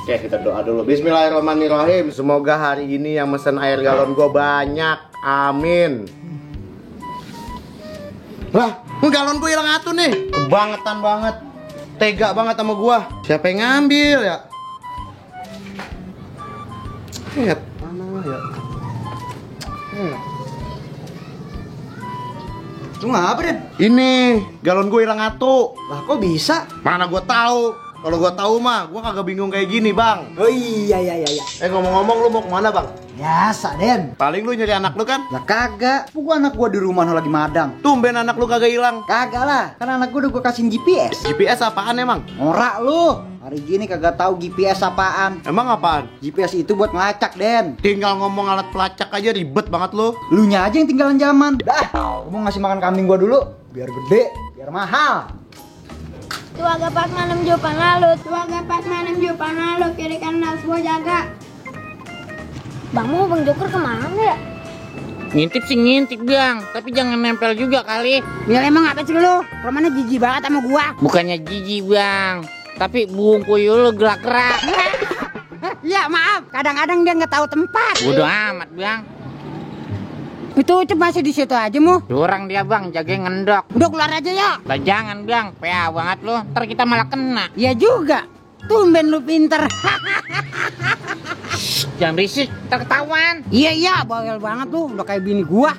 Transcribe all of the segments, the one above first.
Oke, kita doa dulu. Bismillahirrahmanirrahim. Semoga hari ini yang mesen air galon gue banyak. Amin. Lah, galon gue hilang atuh nih. Kebangetan banget. Tega banget sama gue. Siapa yang ngambil ya? Lihat, mana ya? Cuma apa, Den? Ini galon gue hilang atuh. Lah kok bisa? Mana gue tahu? Kalau gue tahu mah, gue kagak bingung kayak gini, Bang. Oh iya. Ngomong-ngomong, lu mau kemana, Bang? Biasa, Den. Paling lu nyari anak lu kan? Lah kagak. Gua anak gua di rumah lagi madang. Tumben anak lu kagak hilang. Kagak lah. Kan anak gua udah gua kasihin GPS. GPS apaan emang? Norak lu. Hari gini kagak tahu GPS apaan. Emang apaan? GPS itu buat ngelacak, Den. Tinggal ngomong alat pelacak aja ribet banget lu. Lu nya aja yang tinggalan zaman. Dah, gua mau ngasih makan kambing gua dulu. Biar gede, biar mahal. Tuaga pas malam jupan lalu, tuaga pas malam jupan lalu, kiri kanan semua jaga. Bang Joker kemana ya? Ngintip sih ngintip Bang, tapi jangan nempel juga kali. Ya emang apa sih lu? Romannya jijik banget sama gua. Bukannya jijik Bang, tapi buung puyul lu gerak-gerak. Ya maaf, kadang-kadang dia nggak tahu tempat. Bodoh amat Bang. Itu Ucup masih di situ aja mu. Curang dia Bang, jaga ngendok. Udah keluar aja ya. Lah jangan Bang, PA banget lu, ntar kita malah kena. Ya juga, tumben lu pinter. Jangan berisik, ntar ketahuan. Iya, bawel banget lu, udah kayak bini gua.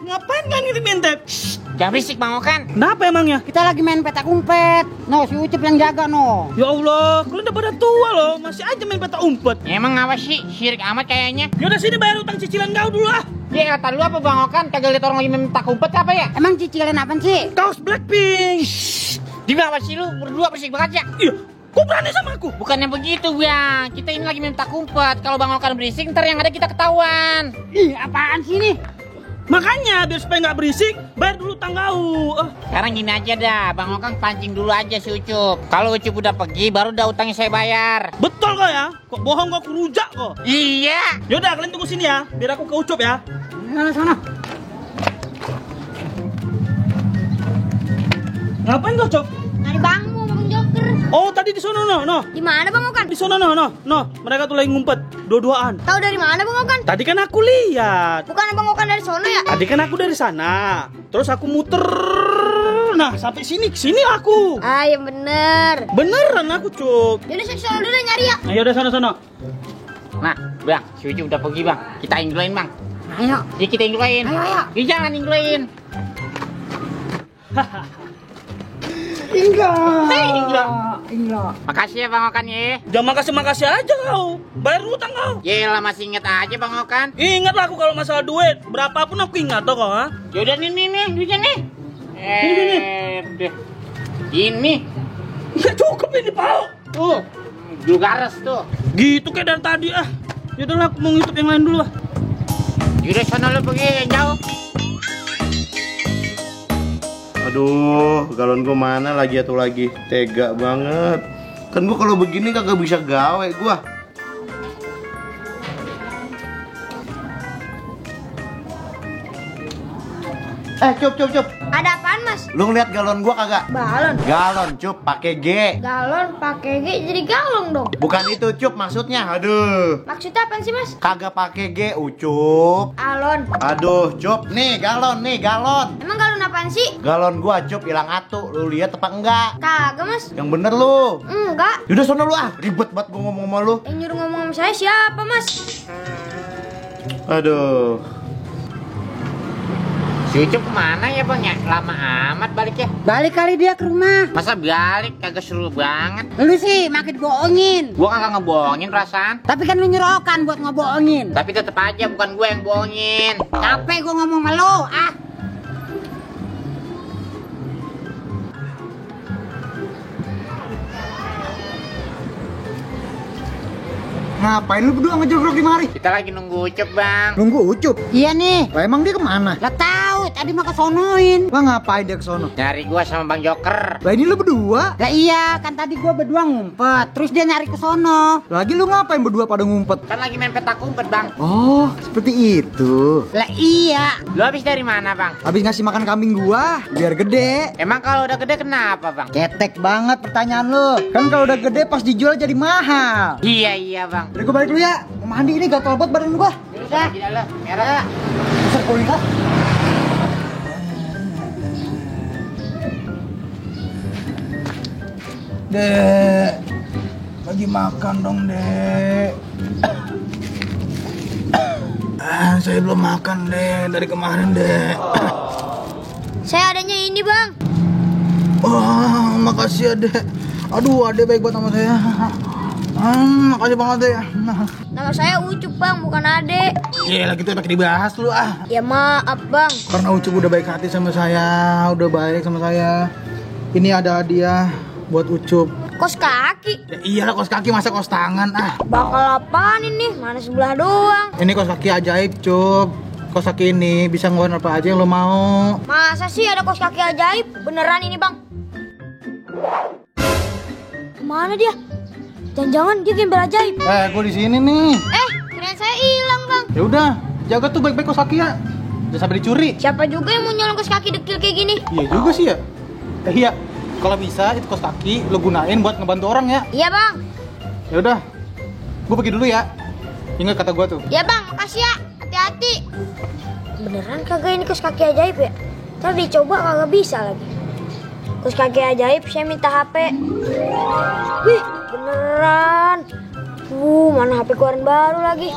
Ngapain kan ngintip-ngintip? Jangan berisik Bang Okan. Kenapa emangnya? Kita lagi main petak umpet. No, si Ucup yang jaga no. Ya Allah, kalian udah pada tua loh, masih aja main peta umpet. Ya, emang apa sih, syirik amat kayaknya. Yaudah sini bayar utang cicilan kau dulu ah. Ya kata lu apa Bang Okan, kagak liat orang lagi main petak umpet apa ya? Emang cicilan apaan sih? Kaos Blackpink. Gimana sih lu, berdua berisik banget ya? Iya, kok berani sama aku? Bukannya begitu Bang, kita ini lagi main petak umpet. Kalau Bang Okan berisik, ntar yang ada kita ketahuan. Ih, apaan sih nih? Makanya biar supaya nggak berisik, bayar dulu utang kau. Sekarang gini aja dah, Bang Okan pancing dulu aja si Ucup. Kalau Ucup udah pergi, baru dah utangnya saya bayar. Betul kok ya? Kok bohong kok, aku rujak kok. Iya. Yaudah kalian tunggu sini ya, biar aku ke Ucup ya. Sana. Ngapain kau Cop? Dari Bang Joker. Oh tadi di sono no. Di mana Bang Okan? Di sono no. Mereka tuh lagi ngumpet, dua-duaan. Tahu dari mana Bang Okan? Tadi kan aku lihat. Bukan Bang Okan dari sono ya? Tadi kan aku dari sana. Terus aku muter. Nah, sampai sini aku. Ah, yang bener. Beneran aku, Cuk. Jadi saya sono dulu nyari ya. Ayo udah sana. Nah, Bang, si Ucup udah pergi Bang. Kita inglain Bang. Ayo. Ya kita inglain. Ayo. Ya jangan inglain. Enggak. Makasih ya Bang Okan ya. Jangan makasih aja kau. Bayar utang kau. Yelah masih inget aja Bang Okan. Ingat lah aku kalau masalah duit. Berapapun aku ingat toh kau, ha? Yaudah nih duitnya nih. Deh. Ini. Nggak cukup ini, Pak. Tuh. Dulu gares tuh. Gitu kayak dari tadi ah. Yaudah lah, aku mau ngintip yang lain dulu ah. Yaudah sana lu pergi yang jauh. Aduh, galon gua mana lagi atau lagi? Tega banget. Kan gua kalau begini kagak bisa gawe gua. Cup. Ada apaan Mas? Lu ngeliat galon gua kagak? Balon. Galon, Cup, pakai G. Galon pakai G jadi galon dong. Bukan itu, Cup, maksudnya. Aduh. Maksudnya apaan sih Mas? Kagak pakai G, Ucup. Alon. Aduh, Cup, nih galon. Emang galon apaan sih? Galon gua, Cup, hilang atu. Lu lihat apa enggak? Kagak Mas. Yang bener lu. Enggak. Yaudah sono lu ah, ribet banget gua ngomong sama lu. Yang nyuruh ngomong sama saya siapa Mas? Aduh. Si Ucup kemana ya Bang ya? Lama amat baliknya. Balik kali dia ke rumah. Masa balik kagak seru banget. Lu sih makin bohongin. Gua kagak ngebohongin perasaan. Tapi kan lu nyuruh Okan buat ngebohongin. Tapi tetep aja bukan gue yang bohongin. Capek gua ngomong sama lu, ah. Ngapain lu berdua ngejegrok di mari? Kita lagi nunggu Ucup Bang. Nunggu Ucup. Iya nih. Lah emang dia kemana? Lah tahu, tadi mah kesonoin. Lah ngapain dia ke sono? Nyari gua sama Bang Joker. Lah ini lu berdua. Lah iya, kan tadi gua berdua ngumpet, terus dia nyari ke sono. Lagi lu ngapain berdua pada ngumpet? Kan lagi main petak umpet, Bang. Oh, seperti itu. Lah iya. Lu habis dari mana, Bang? Habis ngasih makan kambing gua, biar gede. Emang kalau udah gede kenapa, Bang? Ketek banget pertanyaan lu. Kan kalau udah gede pas dijual jadi mahal. Iya, Bang. Udah gua balik dulu ya. Mau mandi ini gatal banget badan gua. Udah, di dalam. Merah. Besar kuning ah. Dek, lagi makan dong, Dek. Saya belum makan, Dek, dari kemarin, Dek. Saya adanya ini, Bang. Wah, makasih ya, Dek. Aduh, Adek baik banget sama saya. Makasih banget, Dek. Nama saya Ucup, Bang, bukan Ade. Iya, lagi tuh pakai dibahas dulu ah. Ya maaf, Bang. Karena Ucup udah baik hati sama saya, udah baik sama saya. Ini ada hadiah buat Ucup. Kos kaki. Ya iyalah, kos kaki masa kos tangan ah. Bakal apaan ini? Mana sebelah doang. Ini kos kaki ajaib, Cup. Kos kaki ini bisa ngeluarin apa aja yang lo mau. Masa sih ada kos kaki ajaib? Beneran ini, Bang? Kemana dia? Jangan-jangan dia gembel ajaib. Gue di sini nih. Kirain saya hilang, Bang. Ya udah, jaga tuh baik-baik kos kaki ya. Jangan sampai dicuri. Siapa juga yang mau nyolong kos kaki dekil kayak gini? Iya juga sih ya. Iya. Kalau bisa itu kos kaki lo gunain buat ngebantu orang ya. Iya, Bang. Ya udah. Gue pergi dulu ya. Ingat kata gue tuh. Iya, Bang. Makasih ya. Hati-hati. Beneran kagak ini kos kaki ajaib ya? Ntar dicoba kagak bisa lagi. Kos kaki ajaib saya minta HP. Wih, beneran. Mana HP keluaran baru lagi.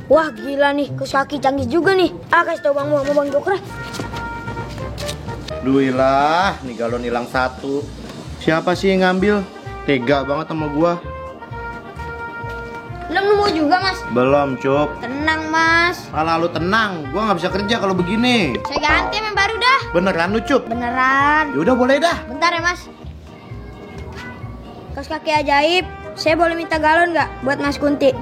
Wah, gila nih. Kos kaki canggih juga nih. Kasih tau Bang Mo sama Bang Joker. Duilah, nih galon hilang satu. Siapa sih yang ngambil? Tega banget sama gua. Belum nemu juga, Mas? Belum, Cup. Tenang, Mas. Malah lu tenang, gua nggak bisa kerja kalau begini. Saya ganti yang baru dah. Beneran lu, Cup? Beneran. Yaudah boleh dah. Bentar ya, Mas. Kos kaki ajaib, saya boleh minta galon nggak buat Mas Kunti?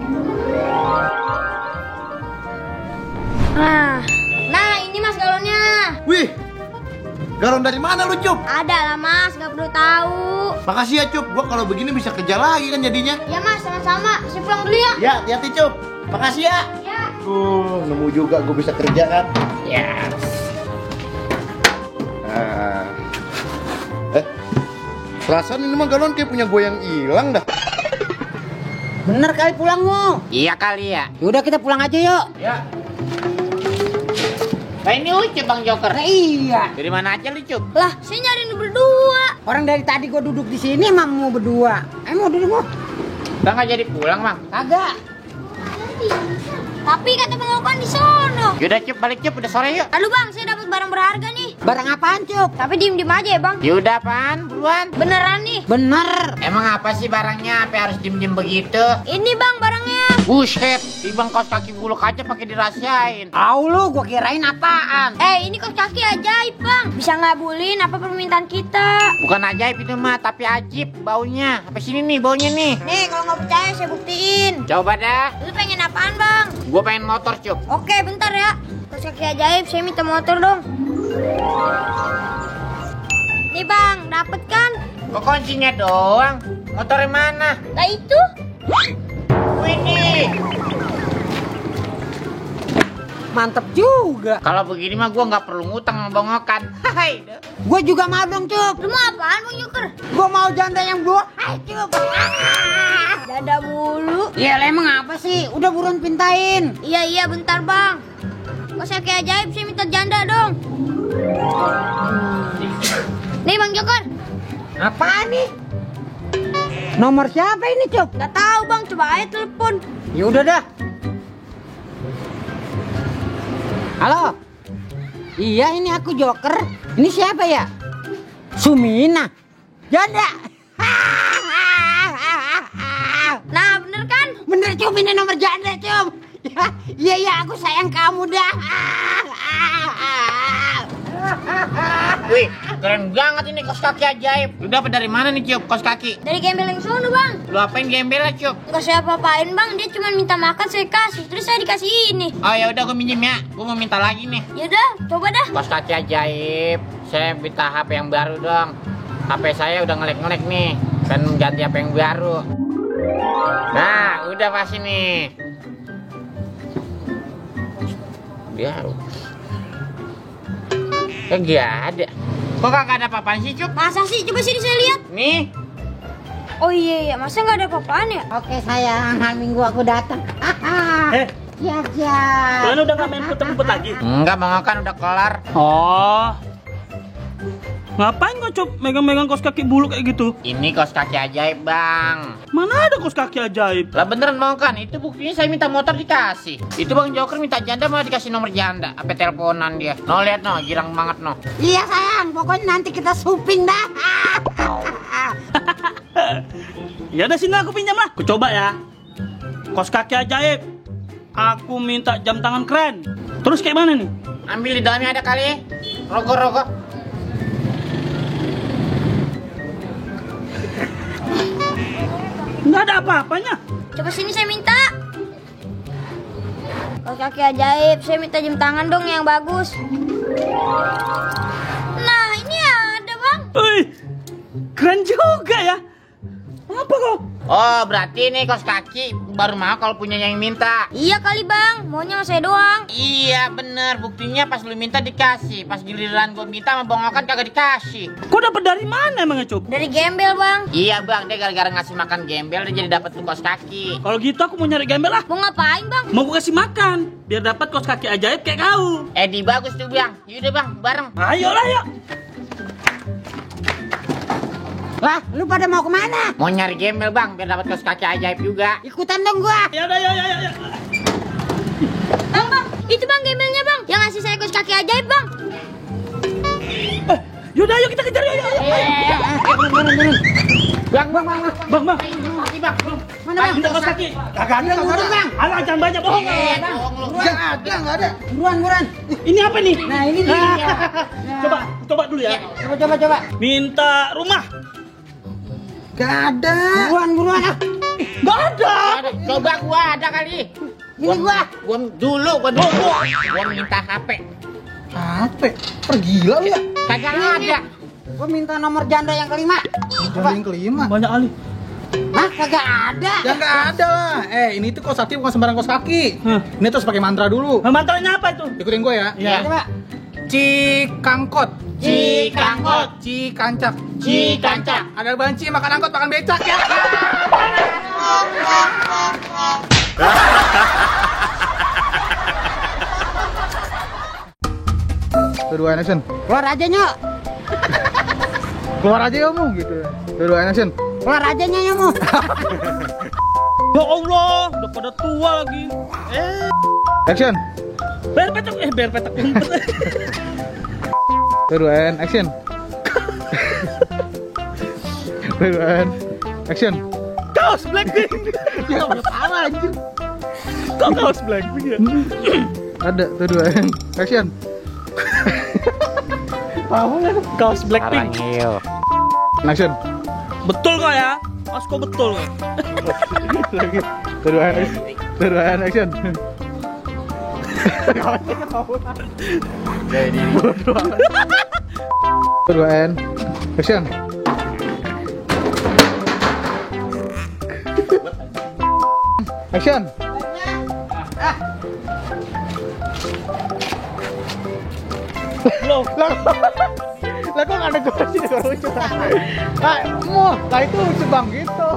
Nah ini Mas galonnya. Wih, galon dari mana lu, Cup? Ada lah Mas, nggak perlu tahu. Makasih ya, Cup. Gua kalau begini bisa kerja lagi kan jadinya. Ya Mas, sama-sama. Saya pulang dulu ya. Ya, hati-hati, Cup. Makasih ya. Ya. Nemu juga gue bisa kerja kan. Yes. Perasaan ini mah galon kayak punya gue yang hilang dah. Bener kali pulang Mo. Iya kali ya. Yaudah kita pulang aja yuk. Ya. Nah ini Ucup, Bang Joker. Nah iya. Dari mana aja lu, Cup? Lah, saya nyariin berdua. Orang dari tadi gua duduk di sini emang mau berdua. Mau duduk Mo. Udah nggak jadi pulang, Bang? Kagak. Tapi kata Bang Okan di sono. Yaudah, Cup, balik, Cup. Udah sore yuk. Aduh Bang, saya dapat barang berharga nih. Barang apaan Cup? Tapi diem-diem aja ya Bang. Yaudah, apaan? Buruan. Beneran nih. Bener. Emang apa sih barangnya? Apa harus diem-diem begitu? Ini Bang barangnya. Buset, Bang kos kaki buluk aja pakai dirahasiain. Au lu, gua kirain apaan? Ini kos kaki ajaib Bang. Bisa ngabulin apa permintaan kita. Bukan ajaib itu mah, tapi ajib baunya. Apa sini nih baunya nih? Nih kalau nggak percaya saya buktiin. Coba dah. Lu pengen apaan Bang? Gue pengen motor, Cup. Oke bentar ya. Kos kaki ajaib saya minta motor dong. Nih Bang, dapet kan? Kok kuncinya doang? Motornya mana? Lah itu. Wih, Mantep juga. kalau begini mah gue nggak perlu ngutang sama Bang Okan. Hai. Gua juga mau dong Cup. Lu mau apaan Bang Joker? Gua mau janda yang blue. Hai Cup. Dada mulu. Ya lah, emang apa sih? Udah buruan pintain. Iya bentar Bang. Kos kaki ajaib saya minta janda dong. Nih Bang Joker. Apaan nih? Nomor siapa ini Cup? Gak tahu Bang, coba aja telepon. Ya udah dah. Halo. Iya, ini aku Joker. Ini siapa ya? Sumina. Janda. Nah bener kan? Bener Cup, ini nomor janda Cup. Iya, aku sayang kamu dah. Wih, keren banget ini kaos kaki ajaib. Lu dapet dari mana nih, Cup, kaos kaki? Dari gembel yang sono, Bang. Lu apain gembelnya, Cup? Nggak saya apa-apain, Bang. Dia cuma minta makan, saya kasih. Terus saya dikasih ini. Oh ya udah, gue minjem ya. Gue mau minta lagi nih. Yaudah, coba dah. Kaos kaki ajaib. Saya minta HP yang baru dong. HP saya udah ngelek-ngelek nih. Pengen ganti HP yang baru. Nah, udah pasti nih. Baru. Gak ada. Kok kagak ada apa-apaan sih, Cup? Masa sih? Coba sini saya lihat. Nih. Oh iya, masa nggak ada apa-apaan ya? Oke sayang, hari Minggu aku datang. Siap. Kalian udah nggak main puter-puter lagi? Enggak, Bang Okan udah kelar. Oh. Ngapain kau Cop megang-megang kaos kaki bulu kayak gitu? Ini kaos kaki ajaib, Bang. Mana ada kaos kaki ajaib? Lah beneran Bang Okan, itu buktinya saya minta motor dikasih. Itu Bang Joker minta janda malah dikasih nomor janda. Apa teleponan dia? No, lihat no, girang banget no. Iya sayang, pokoknya nanti kita shopping dah. Ya udah sini aku pinjam lah. Aku coba ya. Kaos kaki ajaib. Aku minta jam tangan keren. Terus kayak mana nih? Ambil di dalamnya ada kali. Rogo-rogo. Nggak ada apa-apanya. Coba sini saya minta. Kaos kaki ajaib, saya minta jam tangan dong yang bagus. Nah, ini ada, Bang. Wih, keren juga ya. Apa kok? Oh, berarti ini kaos kaki baru mau kalau punya yang minta. Iya kali, Bang. Maunya sama saya doang. Iya bener, buktinya pas lu minta dikasih. Pas giliran gua minta sama Bang Okan kagak dikasih. Kok dapat dari mana emangnya Cop? Dari gembel, Bang. Iya Bang, dia gara-gara ngasih makan gembel dia jadi dapat tuh kaos kaki. Kalau gitu aku mau nyari gembel lah. Mau ngapain, Bang? Mau gue kasih makan biar dapat kaos kaki ajaib kayak kau. Edi bagus tuh Bang. Yaudah Bang, bareng. Ayolah yuk. Lah, lu pada mau kemana? Mau nyari gembel Bang, biar dapat kaos kaki ajaib juga. Ikutan dong gua. Ya udah ya. Bang, itu Bang gembelnya, Bang. Yang ngasih saya kaos kaki ajaib, Bang. Yaudah ayo kita kejar yuk. Bang. Bang. Kaki Bang. Mana Bang? Minta kaos kaki. Kagak ada Bang. Alah jangan banyak bohong. Nggak ada. Buruan. Ini apa nih? Nah, ini nih. Coba dulu ya. Coba. Minta rumah. Nggak ada. Buruan. Nggak ada. Coba gua ada kali. Ini gua. Gua minta HP. HP? Pergila lu ya? Kagak ada. Gua minta nomor janda yang kelima. Yang kelima. Banyak kali. Hah, kagak ada. Ya nggak ada lah. Ini tuh kaos kaki bukan sembarang kaos kaki. Hah. Ini terus pakai mantra dulu. Mantranya apa itu? Ikutin gue ya. Iya. Coba. Cikangkot. Cikangkot. Cikancak. Cikancak. Ada banci makan angkot makan becak ya. Dua action. Keluar aja nyok. Keluar aja kamu gitu. Dua action. Keluar aja nyomu. Ya Allah, udah pada tua lagi. Action. Biar petak umpet. Dua action. Dua action. Kaos Blackpink. Ya udah salah anjir. Kok kaos Blackpink ya? Ada dua action. Kaos Blackpink. Action. Betul kok ya? Mas kok betul kok? Lagi. Dua action. Dua action. Action. Loh, Lah kok nggak ada gue sih kalau lucu. Lah itu lucu bang gitu.